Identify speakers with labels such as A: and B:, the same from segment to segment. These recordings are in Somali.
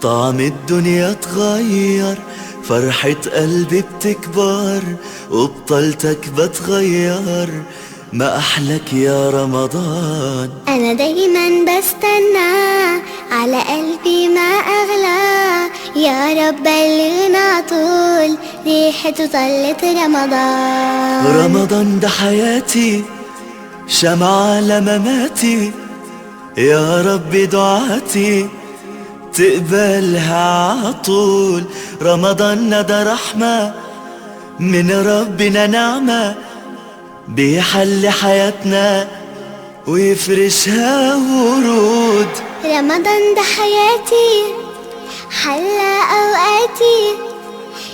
A: طعم الدنيا اتغير، فرحة قلبي بتكبر وبطلتك بتغير، ما أحلك يا رمضان.
B: أنا دايما بستنى على قلبي ما أغلى، يا رب بلغنا طول ريحته طلت رمضان.
A: رمضان ده حياتي، شمعة لمماتي، يا رب دعاتي تقبلها عطول. رمضان ده رحمة من ربنا، نعمة بيحل حياتنا ويفرشها ورود.
B: رمضان ده حياتي، حلى أوقاتي،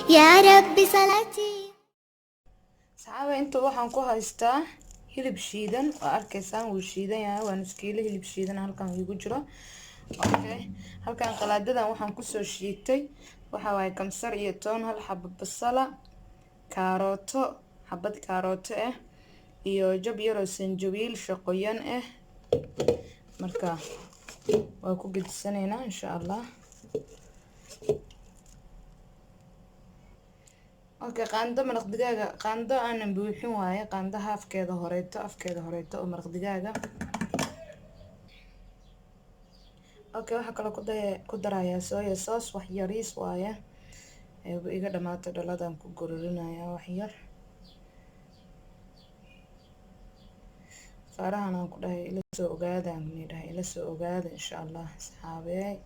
B: يا رب صلاتي.
C: Saxaaba, inta waxaan ku haystaa hilib shiidan oo arkaysaan, wuu shiidan yahay, waa nus kiilo hilib shiidan halkan igu jiro. Okay, halkan qalaadadan waxaan kusoo shiitay waxa waaye kamsar iyo toon, hal xabo basala, kaarooto, xabad kaarooto ah iyo jab yaroo sanjabiil shaqoyan ah. Marka waa ku gedisanaynaa insha Allah. Okay, qaando maraq digaaga, qaando aanan buuxin waaye, qaando haafkeeda horeeto, afkeeda horeeto oo maraq digaaga. Okay, waxaa kaloo ku darayaa soya sauce, wax yariis waaye, iga dhamaato dhaladaan ku gororinayaa wax yar. Faarahan aan ku dhahay ila soo ogaada, aan dhahay ila soo ogaada insha Allah asxaabey.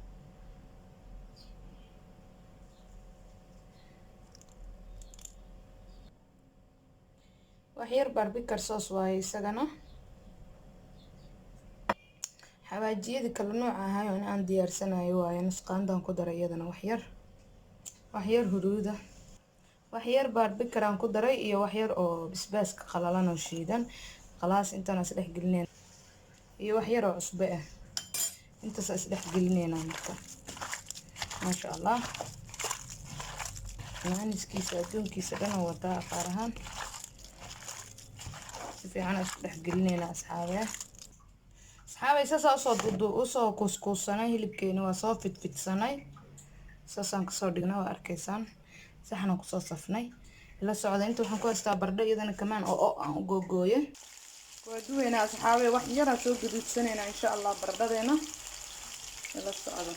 C: Wax yar barbikar sauce waaye isagana. Xawaajiyada kala nooc ahay oo in aan diyaarsanayo waaye, nus qaandaan ku daray iyadana, wax yar, wax yar huruuda, wax yar barbikar aan ku daray iyo wax yar oo basbaaska qalalan oo shiidan. Khalaas, intaan is dhex gelinayna iyo wax yar oo cusbo ah, intaas is dhex gelinayna. Marka maasha Allah, maaniskiisa adduunkiisa dhan oo wataa afaar ahaan si fiican isku dhex gelinayna asxaabe. Asxaabay, saasaa usoo dudu usoo kuuskuusanay hilibkeeni, waa soo fidfidsanay, saasaan kasoo dhignay, waa arkaysaan, saxanaan kusoo safnay. Ila socda. Inta waxaan ku haystaa bardho iyadana kamaan oo aan u googooye, waa duweynaa asxaabay, wax yaraan soo gaduudsanaynaa insha Allah bardhadeena. Ila socda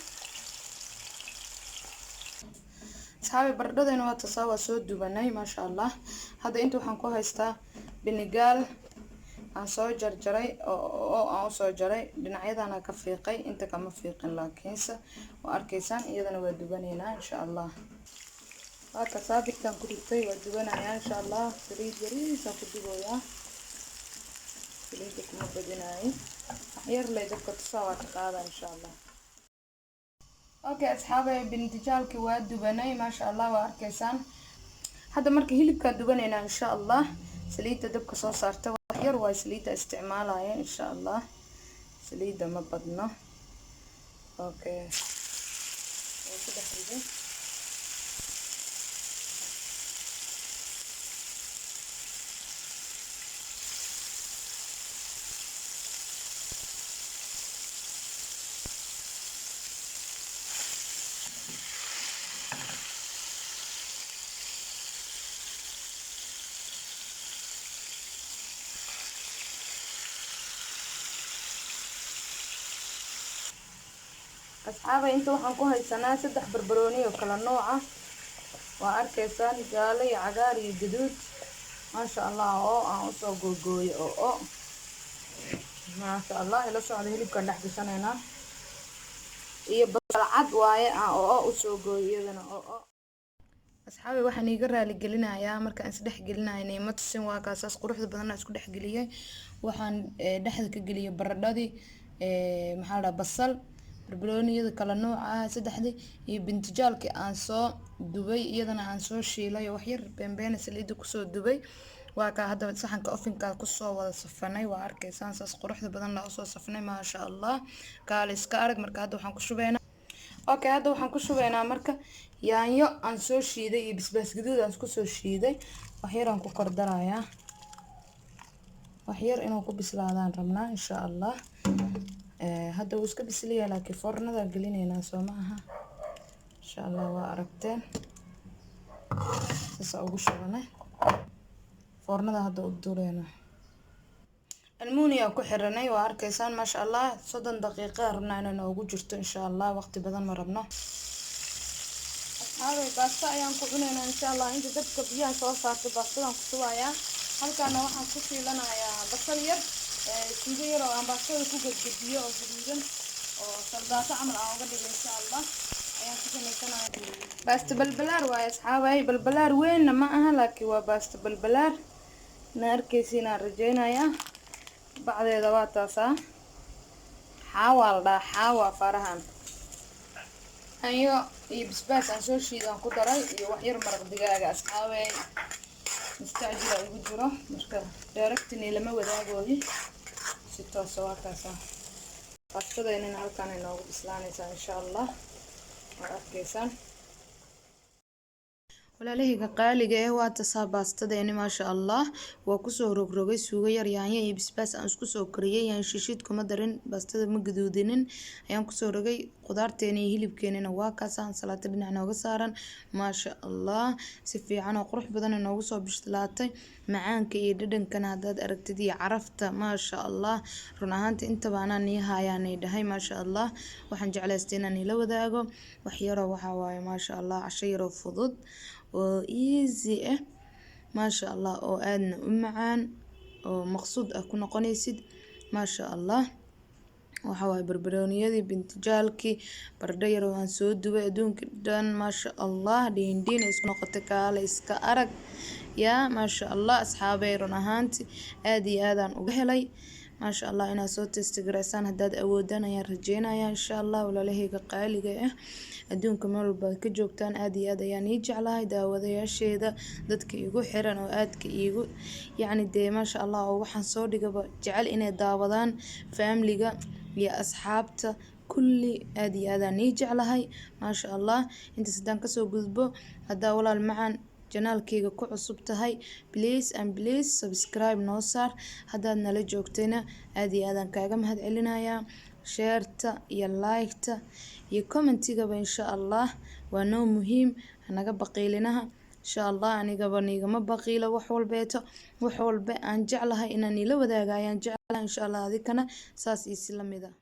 C: asxaabay, bardhadeena waa tasaa, waa soo dubanay maasha Allah. Hadda inta waxaan ku haystaa binigaal aan soo jarjaray oo aan usoo jaray, dhinacyadana ka fiiqay, inta kama fiiqin laakiinse waa arkaysaan, iyadana waa dubanaynaa insha Allah. Waa kasaa, birtaan ku dhigtay, waa dubanayaa insha Allah. Saliid yariisaan ku dubayaa, saliidda kuma badinaayo, wax yar lay dabka tusaa, waa ka qaadaa insha Allah. Okay asxaabay, bintijaalkii waa dubanay maasha Allah, waa arkaysaan. Hadda marka hilibkaan dubanaynaa insha Allah. Saliidda dabka soo saarta wax yar waa saliidda isticmaalaya insha Allah, saliidda ma badno. Okay, waa ku dhex riday. Asxaaba, inta waxaan ku haysanaa 3 barbarooni oo kala nooc ah, waa arkaysaan, jaale iyo cagaar iyo gaduud maasha Allah, oo aan usoo googooyo oo maasha Allah. Ila socda, hilibkaan dhex gashanaynaa iyo basal cad waaye aan oo usoo gooyo iyadana oo. Asxaabi, waxaan iiga raali gelinayaa markaan isdhex gelinaya nima tusin. Waa kaasaas quruxda badanna isku dhex geliyay. Waxaan dhexda ka geliyay baradhadii, maxaa la dhahaa, basal, barbarooniyada kala nooc ah saddexdii iyo bintijaalkii aan soo dubay, iyadana aan soo shiilay oo wax yar beenbeena saliidda kusoo dubay. Waa kaa hadda saxanka ofinka kusoo wada safanay, waa arkaysaan, saas quruxda badan la usoo safnay maasha Allah, kaale iska arag. Marka hadda waxaan ku shubaynaa, okay, hadda waxaan ku shubaynaa marka yaanyo aan soo shiiday iyo basbaas gaduud aan isku soo shiiday, wax yar aan ku kor darayaa, wax yar inuu ku bislaadaan rabnaa insha Allah. Hadda wuu iska bislayaa laakiin foornada gelinaynaa, soo ma aha? Insha Allah waa aragteen, saasa ugu shubanay. Foornada hadda u dureyna, almunia ku xiranay, waa arkaysaan, maasha Allah. 30 daqiiqa rabnaa inay noogu jirto, insha Allah. Waqti badan ma rabno, asxaabay. Baasta ayaan ku cunaynaa, insha Allah. Inta dabka biyaha soo saartay, baastadan ku shubayaa. Halkaana waxaan ku shiilanayaa basal yar, suugo yar oo aan baastada ku gedgediyo oo gaduudan oo saldaato camal aan uga dhigay, insha Allah, ayaan ku samaysanaya. Baasta balbalaar waaye, asxaabay. Balbalaar weynna ma aha, laakiin waa baasta balbalaar. Na arkaysiin aan rajeynayaa. Bacdeeda waa taasaa. Xaawaa la dhahaa, xaawa farahan. Anyo iyo basbaas aan soo shiidaan ku daray iyo wax yar maraq digaaga. Asxaabey, mustacjila igu jiro, marka directly lama wadaagooyi si toosa. Waa kaasa, baastadeynina halkaan ay noogu bislaanaysaa, insha Allah, waa arkaysaan. Walaalahayga qaaliga eh, waa tasaa baastadeeni, maasha Allah. Waa kusoo rogrogay suugo yar, yaanyo iyo basbaas aan isku soo kariyay. Yaan shishiid kuma darin, baastada ma gaduudinin, ayaan kusoo rogay. Qudaarteeni iyo hilibkeenina waa kaasaan, salaato dhinac nooga saaran, maasha Allah. Si fiican oo qurux badan noogu soo bislaatay. Macaanka iyo dhadhankana haddaad aragtid iyo carafta, maasha Allah. Run ahaantii intaba anaa nii haayaanay dhahay, maasha Allah. Waxaan jeclaystay inaan ila wadaago wax yaroo, waxaa waaye, maasha Allah, casho yaroo fudud oo easy ah, maasha Allah, oo aadna u macaan oo maqsuud ah ku noqonaysid, maasha Allah. Waxa waaye barbarooniyadii, bintijaalkii, baradho yar oo aan soo dubay, adduunka dhan, maasha Allah, dhiin dhiin isku noqotay. Kaale iska arag yaa, maasha Allah. Asxaabey, run ahaanti aad iyo aadaan uga helay, maasha Allah. Inaad soo test garaysaan haddaad awoodaan ayaan rajeynayaa, insha Allah. Walaalahayga qaaliga ah, adduunka meel walba aad ka joogtaan, aad iyo aad ayaan ii jeclahay. Daawadayaasheeda, dadka igu xiran oo aadka iigu, yacni dee, maasha Allah, oo waxaan soo dhigaba jecel inay daawadaan, faamiliga iyo asxaabta kulli, aad iyo aadaan ii jeclahay, maasha Allah. Intaas haddaan kasoo gudbo, haddaa walaal macaan channelkeyga ku cusub tahay, please and please subscribe noo saar. Haddaad nala joogtayna, aad iyo aadaan kaaga mahad celinayaa. Shareta iyo liketa iyo commentigaba, insha Allah, waa noo muhiim. Hanaga baqiilinaha, insha Allah. Anigaba niigama baqiilo. Wax walbeeto, wax walba aan jeclahay inaan ila wadaaga ayaan jeclahay, insha Allah. Adikana saas iyo si lamid ah.